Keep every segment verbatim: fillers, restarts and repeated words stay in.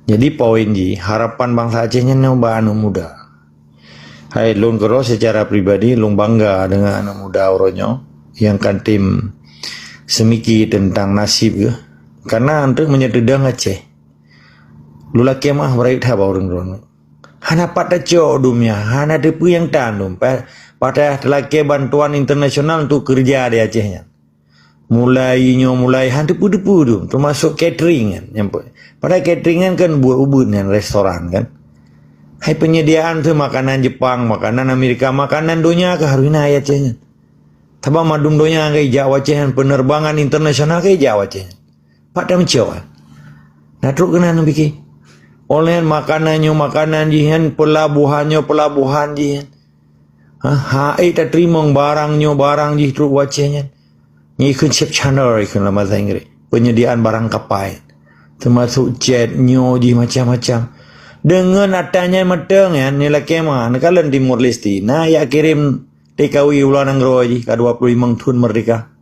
Jadi poin jih, harapan bansa Aceh nyan nyoe bak aneuk muda. Hai, lôn keudroe secara pribadi, lôn bangga deungon aneuk muda uroe nyoe nyang ka tem seumiki teuntang naseb geuh. Kareuna enteuk meunyoe teudong Aceh, lôn lakée meu'ah beurayeuk that bak ureuëng droeneuh. Hana pat tacok dum nyan, hana teupeue nyang tan dum. Pa-, padahai teulakée bantuan internasional untuk keureuja di Aceh nyan. Mulai nyoe, mulai han teupeue-teupeue dum, teumasok catering nyan. Nyang pe-, padahai catering nyan kan buet ubeut nyan, restoran kan. Hai, penyediaan tu makanan Jepang, makanan Amerika, makanan donya ka harus na di Aceh nyan. Sabab mandum donya ka ijak u Aceh nyan, penerbangan internasional ka ijak u Aceh nyan. Pat tameucok kan? Na trok keunan pike. Oleh makanan nyoe makanan jih nyan, pelabuhan nyoe pelabuhan jih nyan. Ha, hai tateurimong barang nyoe barang jih trok u Aceh nyan. Nyan ikheun ship channel ikheun lam bahasa Inggris. Penyediaan barang kapai. Teumasok jet nyoe jih macam-macam. Deungon atra nyan mantong nyan, nilai kema, neukalon Timor Leste. Na jak kirém T K W u luwa nanggroe jih ka dua puluh limong thon merdeka.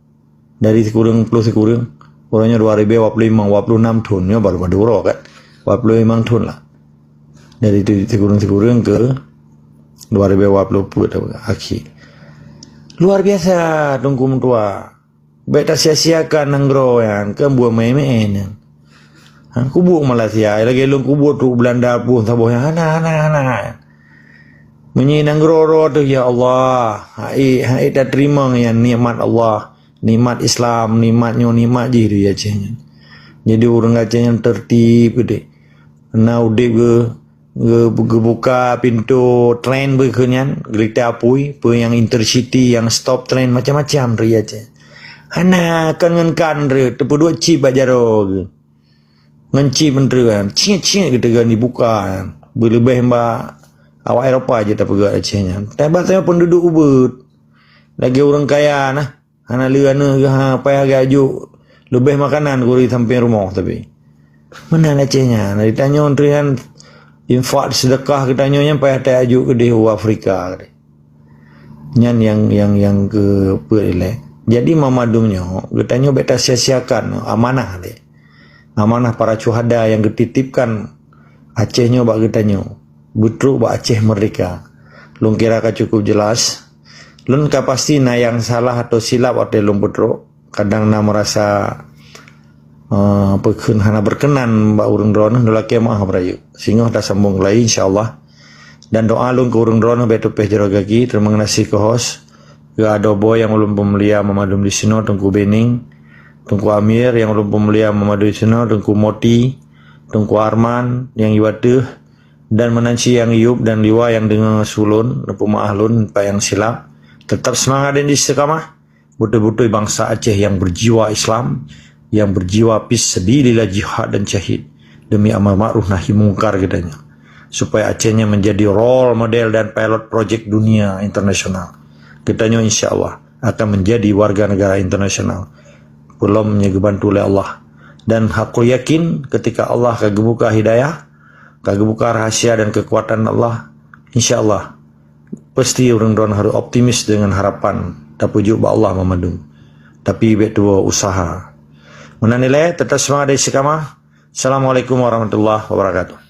Dari sikureueng ploh sikureueng. Uroe nyoe dua ribu dua puluh lima, dua puluh enam thon. Nyoe baru padub uroe kan. Dua puluh lima thon lah. Dari tu sikureueng-sikureueng ke dua ribu dua puluh empat akhir. Luar biasa Teungku meutuah. Bèk tasia-siakan nanggroe nyan, keu buet meu'èn-meu'èn nyan. Ha, kubuet Malaysia, lagèe lôn kubuet trok Belanda pun saboh nyan hana, hana, hana. Meunyoe nanggroe droe teuh, ya Allah, hai, hai tateurimong nyan nikmat Allah, nikmat Islam, nikmat nyoe, nikmat jih di Aceh nyan. Jadi ureueng Aceh nyan tertib geude. Na udép geu-, geu-, geubuka pintoe tren beuh keu nyan, geurita apui, peue nyang intercity, nyang stop tren, macam-macam di Aceh. Hana kon ngon kan reuet, teupeuduek chip bak jaroe geuh. Ngon chip menteri kan, ciet-ciet geuteugah dibuka. Beuleubeh bak awak Eropa jeuet tapeugah Aceh nyan. Tapi bak penduduk ubeut. Lagèe ureueng kaya nah. Hana lé aneuk geuh, ha, payah geujok leubeh makanan keu ureueng sampéng rumoh tapi. Meunan Aceh nyan, ditanyoe teuh nyan infak seudeukah geutanyoe nyan payah tajok keudeh u Afrika. Nyan nyang, nyang, nyang keu peuet ilèe. Jadi mamandum nyoe geutanyoe bèk tasia-siakan amanah lé. Amanah para syuhada nyang geutitipkan Aceh nyoe bak geutanyoe, beutrok bak Aceh Merdeka. Lôn kira ka cukup jelas. Lôn ka pasti na nyang salah atau silap watèe lôn beutrok. Kadang na meurasa, eh, peukheun hana berkenan bak ureueng droeneuh, neulakèe meu'ah beurayeuk. Singoh tasambong lagi, insya Allah. Dan doa lôn keu ureueng droeneuh bèk teupèh jaroe gaki. Terima kasih keu host. Keu adoe boh nyang ulôn peumulia mamandum disinoe, Teungku Bening, Teungku Amir, nyang ulôn peumulia mamandum disinoe, Teungku Moti, Teungku Arman, nyang iwa teuh, dan meunan cit nyang yup dan liwa nyang deungoe su lôn, neupeumaah lôn pat nyang silap. Tetap seumangat dan istiqamah. Beutôi-beutôi bansa Aceh nyang berjiwa Islam, nyang berjiwa fi sabilillah jihad dan syahid demi amar ma'ruf nahi mungkar geutanyoe. Supaya Aceh nyan menjadi role model dan pilot projek dunia internasional. Geutanyoe insya Allah akan menjadi warga negara internasional. Peulom nyoe geubantu lé Allah. Dan aku yakin ketika Allah ka geubuka hidayah, ka geubuka rahasia dan kekuatan Allah, insya Allah pasti ureueng droeneuh harôh optimis deungon harapan tapeujok bak Allah mamandum. Tapi bèk tuwoe usaha. Meunan ilèe, tetap seumangat dan istiqamah. Assalamualaikum warahmatullahi wabarakatuh.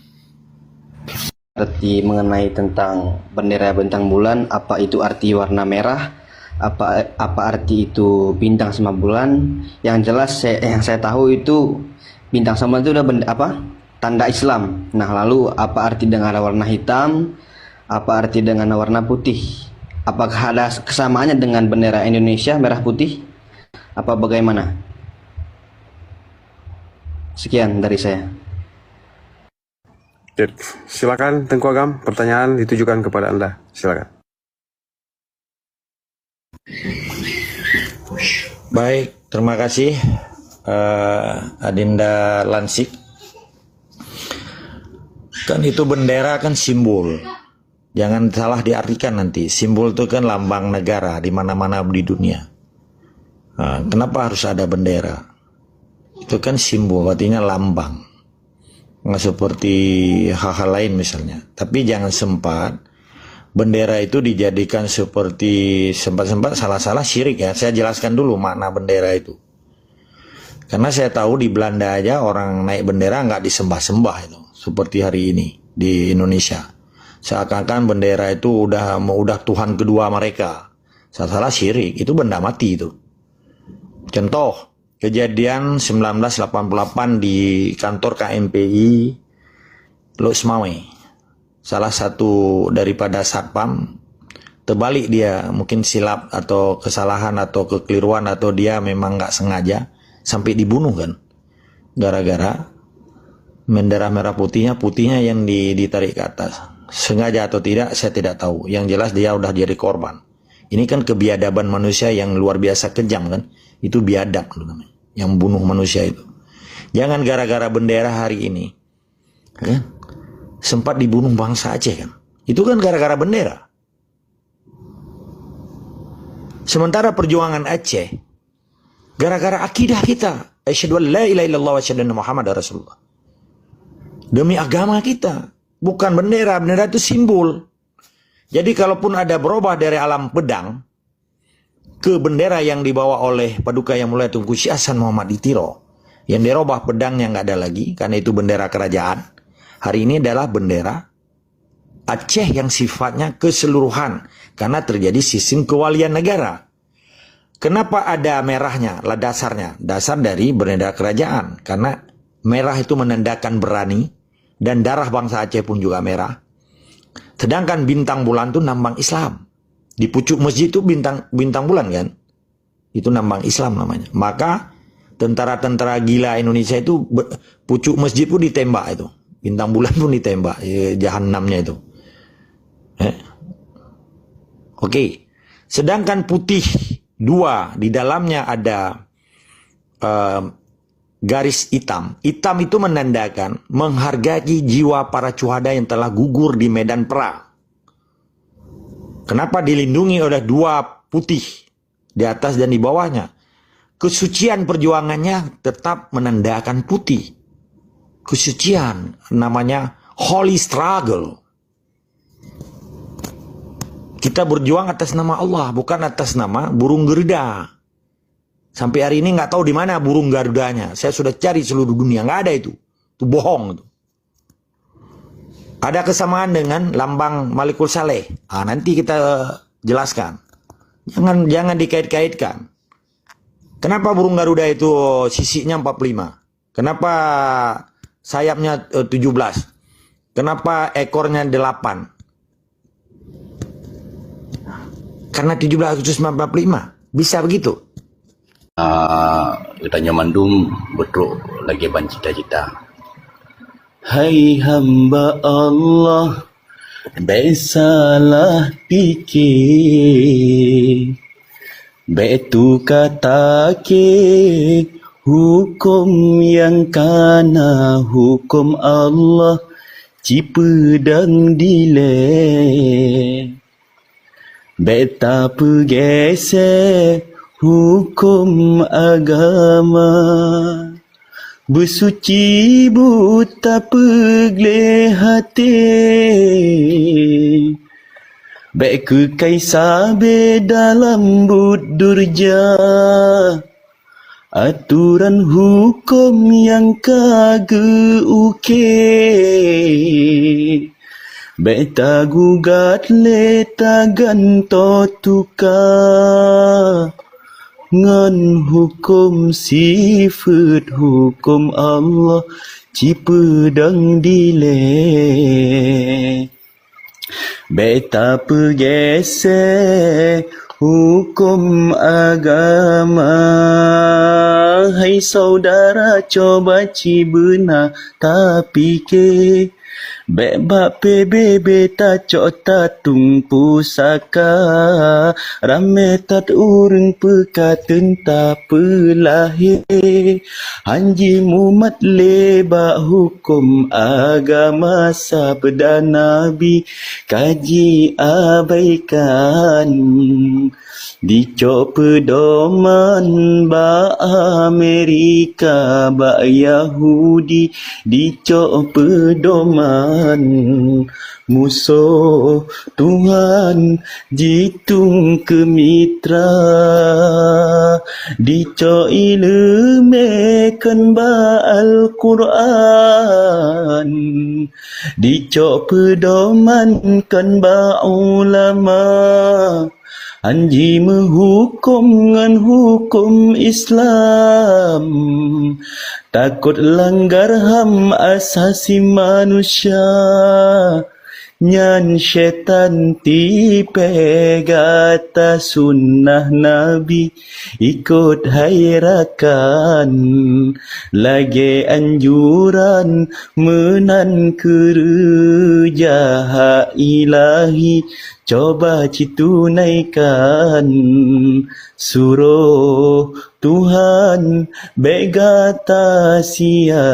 Arti mengenai tentang bendera bintang bulan, apa itu arti warna merah, apa, apa arti itu bintang sama bulan. Yang jelas saya, yang saya tahu itu bintang sama bulan itu adalah bend-, apa? Tanda Islam. Nah, lalu apa arti dengan warna hitam? Apa arti dengan warna putih? Apakah ada kesamaannya dengan bendera Indonesia merah putih? Apa bagaimana? Sekian dari saya. Oke, silakan Teungku Agam, pertanyaan ditujukan kepada Anda. Silakan. Baik, terima kasih, eh, Adinda Lansik. Kan itu bendera kan simbol. Jangan salah diartikan nanti. Simbol itu kan lambang negara di mana-mana di dunia. Nah, kenapa harus ada bendera? Itu kan simbol, artinya lambang. Nggak seperti hal-hal lain misalnya. Tapi jangan sempat bendera itu dijadikan seperti, sempat-sempat salah-salah syirik ya. Saya jelaskan dulu makna bendera itu. Karena saya tahu di Belanda aja orang naik bendera nggak disembah-sembah itu. seperti hari ini di Indonesia. Seakan-akan bendera itu udah udah Tuhan kedua mereka. Salah-salah syirik, itu benda mati itu. Contoh, kejadian sembilan belas lapan puluh delapan di kantor K M P I Lhokseumawe. Salah satu daripada satpam terbalik dia, mungkin silap atau kesalahan atau kekeliruan atau dia memang nggak sengaja sampai dibunuh kan. Gara-gara bendera merah putihnya, putihnya yang di, ditarik ke atas. Sengaja atau tidak, saya tidak tahu. Yang jelas dia udah jadi korban. Ini kan kebiadaban manusia yang luar biasa kejam kan. Itu biadab namanya. Yang bunuh manusia itu. Jangan gara-gara bendera hari ini, kan, sempat dibunuh bangsa Aceh kan. Itu kan gara-gara bendera. Sementara perjuangan Aceh gara-gara akidah kita. Asyhadu an la ilaha illallah wa asyhadu anna Muhammadar Rasulullah. Demi agama kita. Bukan bendera. Bendera itu simbol. Jadi kalaupun ada berubah dari alam pedang ke bendera yang dibawa oleh Paduka Yang Mulia Teungku Syekh Hasan Muhammad di Tiro, yang dirubah pedangnya nggak ada lagi karena itu bendera kerajaan. Hari ini adalah bendera Aceh yang sifatnya keseluruhan karena terjadi sistem kewalian negara. Kenapa ada merahnya? Lah dasarnya, dasar dari bendera kerajaan karena merah itu menandakan berani dan darah bangsa Aceh pun juga merah. Sedangkan bintang bulan itu lambang Islam. Di pucuk masjid itu bintang bintang bulan kan? Itu lambang Islam namanya. Maka tentara-tentara gila Indonesia itu pucuk masjid pun ditembak itu. Bintang bulan pun ditembak, ya, jahanamnya itu. Eh? Oke. Sedangkan putih dua di dalamnya ada uh, garis hitam. Hitam itu menandakan menghargai jiwa para syuhada yang telah gugur di medan perang. Kenapa dilindungi oleh dua putih di atas dan di bawahnya? Kesucian perjuangannya tetap menandakan putih. Kesucian namanya holy struggle. Kita berjuang atas nama Allah, bukan atas nama burung Garuda. Sampai hari ini nggak tahu di mana burung Garudanya. Saya sudah cari seluruh dunia, nggak ada itu. Itu bohong itu. Ada kesamaan dengan lambang Malikul Saleh. Ah, nanti kita jelaskan. Jangan jangan dikait-kaitkan. Kenapa burung Garuda itu sisiknya empat puluh lima? Kenapa sayapnya eh, tujuh belas? Kenapa ekornya delapan? Karena tujuh belas Agustus sembilan puluh lima. Bisa begitu? Ah, geutanyoe mandum beutrok lagèe ban cita-cita. Hai hamba Allah, bèk salah pike, bèk tuka take huköm nyang ka na, huköm Allah cipeudong dilèe. Bèk tapeugèsè huköm agama, beusuci buet tapeugleh até. Bèk keukai sabé dalam buet durja, atoran huköm nyang ka geu-ukée. Bèk tagugat lé tagantoe tuka ngon huköm sifeuet, huköm Allah cipeudong dilèe. Bèk tapeugèsè huköm agama. Hai syedara, cuba cibeuna tapike. Bèk bak P B B tacok tatung pusaka. Ramé that ureuëng peukateun tapeulahé. Hanji mumat lé bak huköm agama, sabda Nabi ka jiabaikan. Dicok peudoman bak Amerika, bak Yahudi, dicok peudoman. Musoh Tuhan jitueng keu mitra, dicok ileumé kon bak Al-Qur'an, dicok peudoman kon bak ulama. Hanji meuhuköm ngon huköm Islam, takot langgar HAM asasi manusia. Nyan syaitan tipée gata sunnah Nabi ikot hai rakan, lagée anjuran meunan keureuja hak Ilahi. Coba citunaikan suroh Tuhan bék gata sia.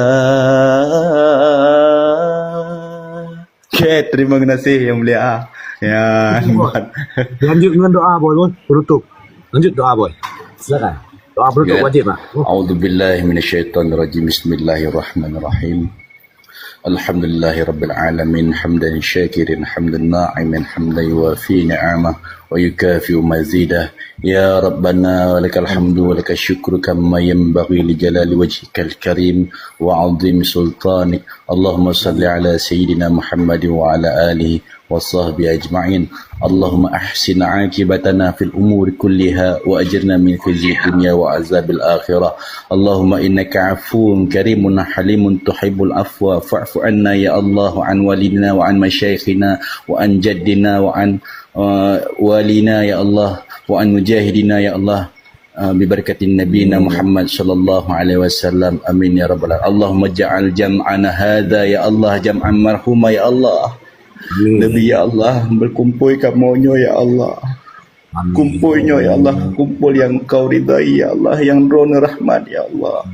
Oke, terima kasih yang mulia. Ya, Lanjut dengan doa, boy, boy. Penutup. Lanjut doa, boy. Silakan. Doa penutup Ya. wajib, Pak. أعوذ بالله من الشيطان الرجيم. بسم الله الرحمن الرحيم. الحمد لله رب العالمين، حمدا شاكرا، حمدا ناعما، حمدا يوافي نعمه ويكافئ مزيده. يا ربنا، ولك الحمد ولك الشكر كما ينبغي لجلال وجهك الكريم وعظيم سلطانك. اللهم صل على سيدنا محمد وعلى آله وصحبه أجمعين. اللهم أحسن عاقبتنا في الأمور كلها وأجرنا من خزي الدنيا وعذاب الآخرة. اللهم إنك عفو كريم حليم تحب العفو فاعف عنا يا الله، عن والدينا وعن مشايخنا وعن جدنا وعن، آه، والينا يا الله، وعن مجاهدينا يا الله. Ah, bi barakatin nabiyina Muhammad sallallahu alaihi wasallam. Amin ya rabbal alamin. Allahumma ja'al jam'ana hadza ya Allah jam'an marhuma ya Allah. Nabi ya Allah, berkumpul kamoe nyoe ya Allah. Kumpul nyoe ya Allah, kumpul nyang kau ridai ya Allah, nyang droeneuh rahmat ya Allah.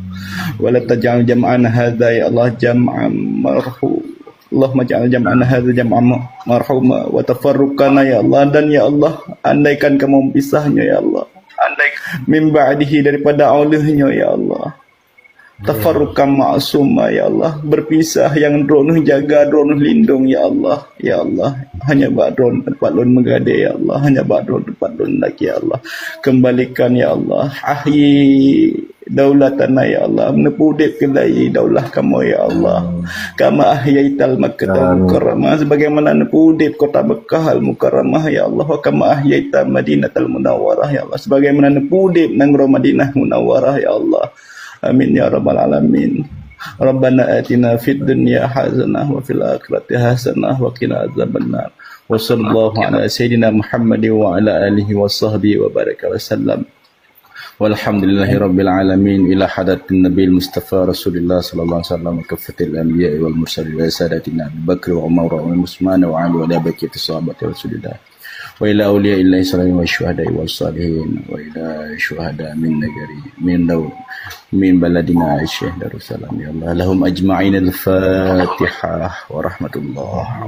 Wala taj'al jam'ana hadza ya Allah jam'an marhum. Allahumma ja'al jam'ana hadza jam'an marhuma wa tafarruqana ya Allah, dan ya Allah, andaikan kamoe pisah nyoe ya Allah. Andai min ba'dihi daripada uleuh nyoe ya Allah. Tafarruqan ma'suma ya Allah, berpisah nyang droeneuh jaga, droeneuh lindong ya Allah. Ya Allah, hanya bak droeneuh tempat lôn meugadée ya Allah, hanya bak droeneuh tempat lôn lagi ya Allah. Kembalikan ya Allah, ahyi daulatana ya Allah, neupeuudeb keudai daulah kamoe ya Allah. Kama ahyaital Makkah al-Mukarramah, sebagaimana neupeuudeb kota Mekah al-Mukarramah ya Allah, wa kama ahyaita Madinatal Munawwarah ya Allah, sebagaimana neupeuudeb nanggroe Madinah Munawwarah ya Allah. Amin ya rabbal alamin. Rabbana atina fid dunya hasanah wa fil akhirati hasanah wa qina azabannar. Wa sallallahu ala sayyidina Muhammadin wa ala alihi wa sahbihi wa baraka wa sallam. Walhamdulillahi rabbil alamin. Ila hadratin Nabil Mustafa Rasulillah sallallahu alaihi wasallam, kafatil anbiya wal mursalin, wa sadatina Abi Bakr wa Umar wa Uthman wa Ali wa ala baqiyati sahabati Rasulillah. Wa ila awliya illahi salamin wa syuhada wa salihin wa ila syuhada min nagari min daw min baladina Syekh Darussalam ya Allah. Lahum ajma'in al-Fatihah wa rahmatullah.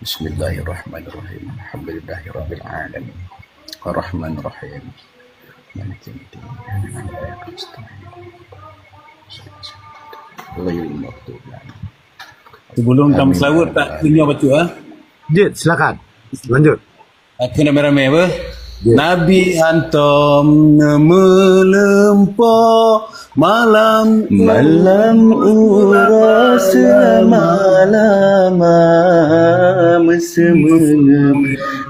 Bismillahirrahmanirrahim. Alhamdulillahi rabbil alamin. Ar-Rahmanir Rahim. Maliki yaumiddin. Ghairil maghdubi alaihim. Sebelum kamu sahut tak dengar baca ah. Jit, silakan. Lanjut. Aku nak ramai-ramai apa? Nabi hantom neumeulumpo malam Malam uroe seulama-lama meuseumeu'eup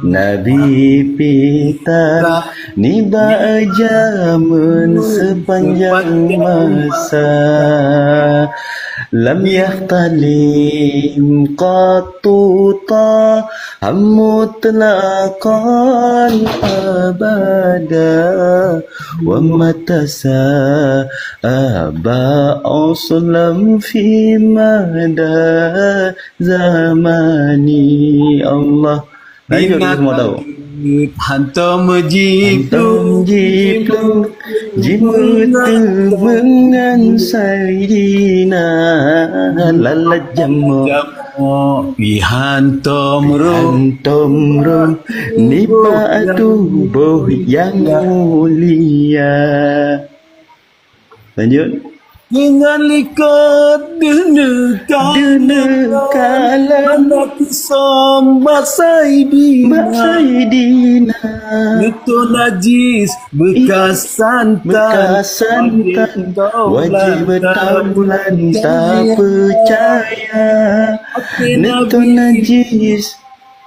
Nabi pita nibak jameun sepanjang masa. Lam yahtalim qattu ta mutlaqan abada wa matasa aba uslam fi mada zamani Allah. Nah, itu kita semua tahu. Hantom jipluk Hantom jipluk jimeuteumeungan Saidina lalat jamoe Ihantom roh Hantom roh nibak tuboh nyang mulia. Lanjut. Deungon likot deuneuka, deuneuka lom. Hana kisöm bak Saidina. Bak Saidina. Neutoe najis beukas santan. Beukas santan. Wajéb taulan tapeucaya. Até Neutoe Nabi najis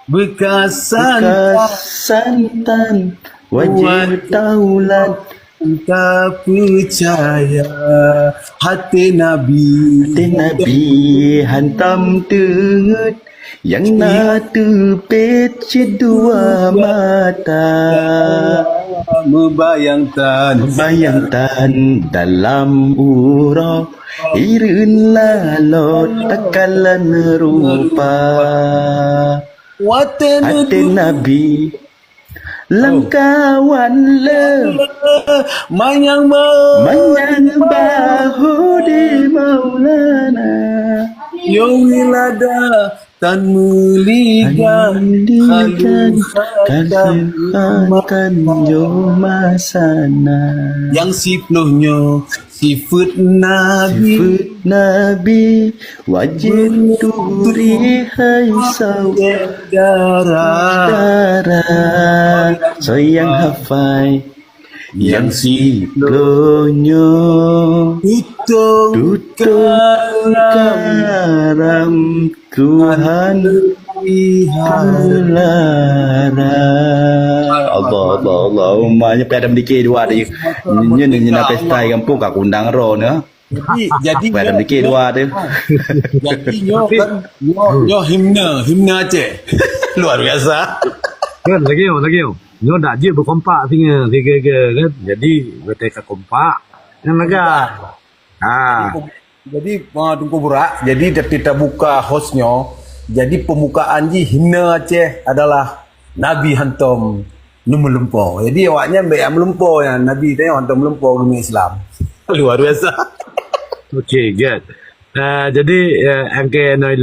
beukas santan. Beukas santan. Wajéb taulan tapeucaya. Até Nabi. Até Nabi hantom teungeut, nyang na teupet cit dua mata. Meubayang tan. Meubayang tan dalam uroe, hireuen lalot takalon rupa. Watèe Até neuduek Nabi lam kawan le. Manyang ba-, manyang bahu di Maulana. Yo wilada tan meuligan, tan meuligan, khalifatan, khalifatan yo masana. Nyang siploh nyoe sifeuet Nabi. Sifeuet Nabi wajéb turi hai saudara. Saudara, soe nyang hafai nyang siploh nyoe. Tutong karam Tuhan peulara. Allah, Allah, Allahumma. Nyoe pih ada mendikir dua tadi. Nyoe, nyoe, nyoe na pesta di gampông ka kundang ro nyoe. Jadi, jadi Pada nyoe, mikir dua tu. Jadi nyoe kan, nyoe, nyoe himne, himne Aceh. Luar biasa. Kan, lagi yo, lagi yo. Nyoe dak jeuet beukompak singa, tiga-tiga kan. Jadi, watèe ka kompak, kan lagak. Ha. Jadi, ah, Teungku Burak, jadi tapi tabuka host nyoe. Jadi, pembukaan jih himne Aceh adalah Nabi hantom neumeulumpo. Jadi, awaknyan bèk meulumpo nyan. Nabi teuh hantom meulumpo ureueng Islam. Luar biasa. Okey, good. Ah, jadi, eh, angke noi